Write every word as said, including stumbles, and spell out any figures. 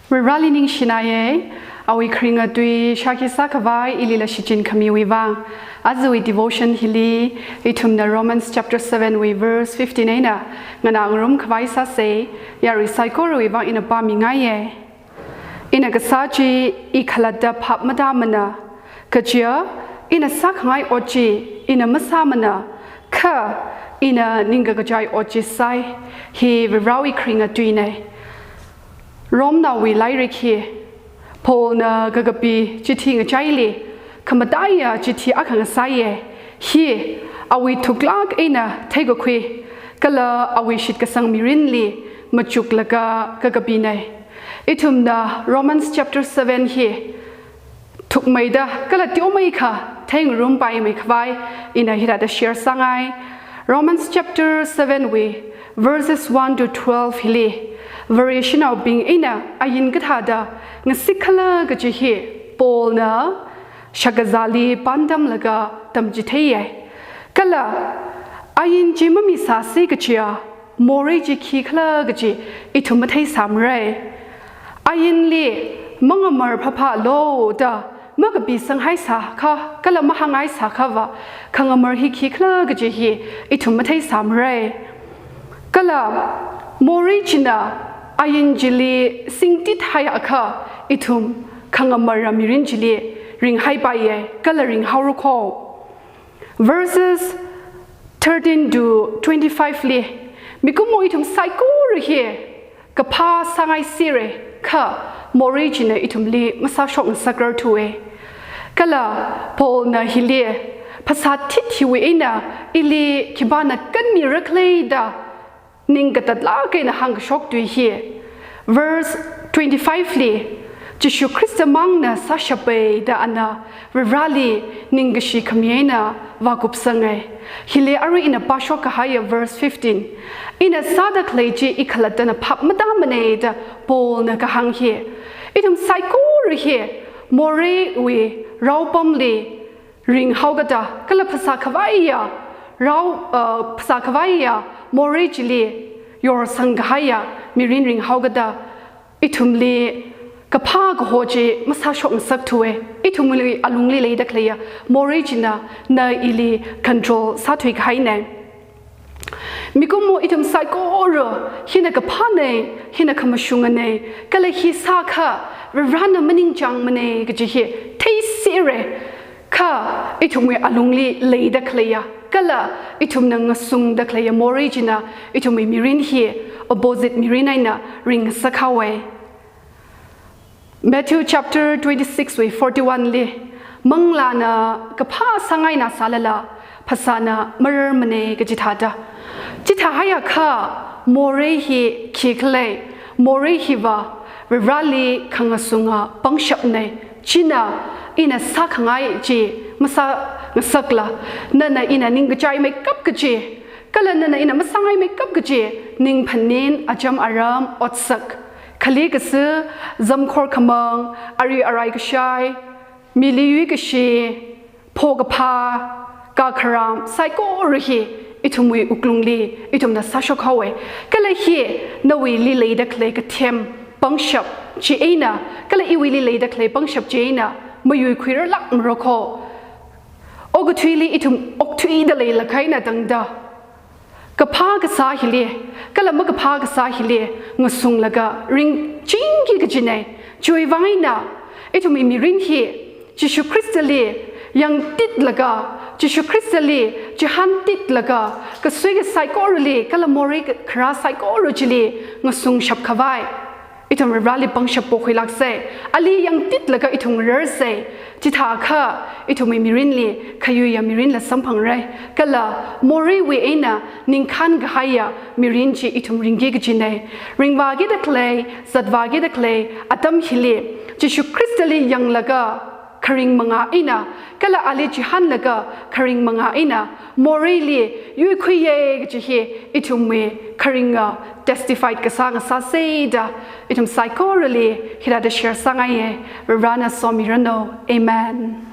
Varivarali ningshinaiye, awui kharinga tui shākhi sākhavai ilila shichin khamiwui vang. Ajawui devotion hili, ithumna Romans chapter seven wui verse fifteen eina nganāngarum khavai sāsei, yarui saikorawui vang ina pāmingaiye. Ina kasā chi i khalatta phap matāmana, kaja ina sākhangai ot chi ina masāmana, kha ina ningkakachai ot chi sāi, hi Varivarawui kharinga tuinei. Romnaowui lairik hi, Paulna kakapi chithi ngachaili khamataiya chithi akha ngasāiye. Hi awui thuklāk eina theikakhui kala awui shitkasang mirinli machuklaga kakapinei. Ithumna Romans chapter seven hi thukmeida kala teomeikha theingarumpaimei khavai ina hithāda share sāngai. Romans chapter seven wui verses one to twelve hili, Vareshinaobing eina ain kathāda ngasikhala kaji hi Paulna shakazāli pāntamlaga tamchitheiye. Kala ain chi mamisāsi kajiya morei chi khikhala kaji ithum matheisāmarei. Ainli mangamar phaphālu da makapisanghaisa kha, kala mahāngaisa khava khangamar hi khikhala kaji hi ithum matheisāmarei. Kala morei china ain chili singtithaiakha ithum khangamara mirin chili ringhaipaiye, kala ringhaora kho. Verses thirteen to twenty-five li, mikumo ithum saikora hi kaphā sāngaisirei, kha morei china ithumli masāshokngasakrar thuwe. Kala Paulna hili, phasā thit hiwui eina ili khipāna kanmirakhala da ning katatlāk eina hāngkashok tui hi, verse twenty-five li, Jishu Khrista mangna sāshapai da ana Varivarali ningkashi khami eina vākupsangai. Hili arui ina pāshok kahaiya verse fifteen, ina sāda khalei chi i khalattana phap matāmanei da Paulna kahāng hi. Ithum saikora hi moreiwui raopamli ringhaokada, kala phasā khavaiya rao, uh, phasā khavaiya morei chili yorsang kahaiya mirin ringhaokada, ithumli kaphā kaho chi masāshokngasak thuwe. Ithumli alungli leida khaleiya morei china na ili control sāthui kahainei. Mikumo ithum saikora hina kaphānei, hina khamashunganei, kala hi sākha Varivarana maningchāngmanei kaji hi theisirei, kha ithumwui alungli leida khaleiya kala ithumna ngasungda khaleiya morei china ithumwui mirin hi opposite mirin eina ringngasakhaowei. Matthew chapter twenty-six wui forty-one li, manglāna kaphā sāngaina sālala, phasāna mararmanei kaji thāda. Chithāhaiakha morei hi khikhala, morei hiva Varivarali khangasunga pangshapnei, china ina sākhangai chi masāngasakla, nana ina ningkachaimeikap kaji, kala nana ina masāngaimeikap kaji, ningphanin, acham aram, otsak, khali kasā, zamkhor khamang, ari arai kashai, mili yuikashi, pho kaphā, kakharam, saikora hi ithumwui wuklungli ithumna sāshokhaowe. Kala hi nawuili leida khalei kathem pangshap chi eina, kala iwuili leida khalei pangshap chi eina mayuikhuirarlākmara kho. Okathuili ithum okthuida leilāk eina tangda, kaphā kasā hili kala makaphā kasā hili ngasunglaga ringchingki kajinei. Chiwui vang eina ithumwui mirin hi Jishu Khristali yangtitlaga, Jishu Khristali chihāntitlaga, kasui kasaikorali kala morei kharā saikora chili ngasungshap khavai ithum Varivarali pangshap pokhuilāksei, ali yangtitlaga ithum ngararsei. Chithākha ithumwui mirinli khayuiya mirinla samphangrei, kala moreiwui eina ningkhān kahaiya mirin chi ithum ringki kajinei. Ringvākida khalei, zatvākida khalei atam hili Jishu Khristali yanglaga kharing manga eina, kala ali chihānlaga kharing manga eina moreili yuikhuiye kaji hi ithumwui kharinga testify kasā ngasāsei da ithum saikorali hithāda share sāngaiye. Varivarana somiranu. Amen.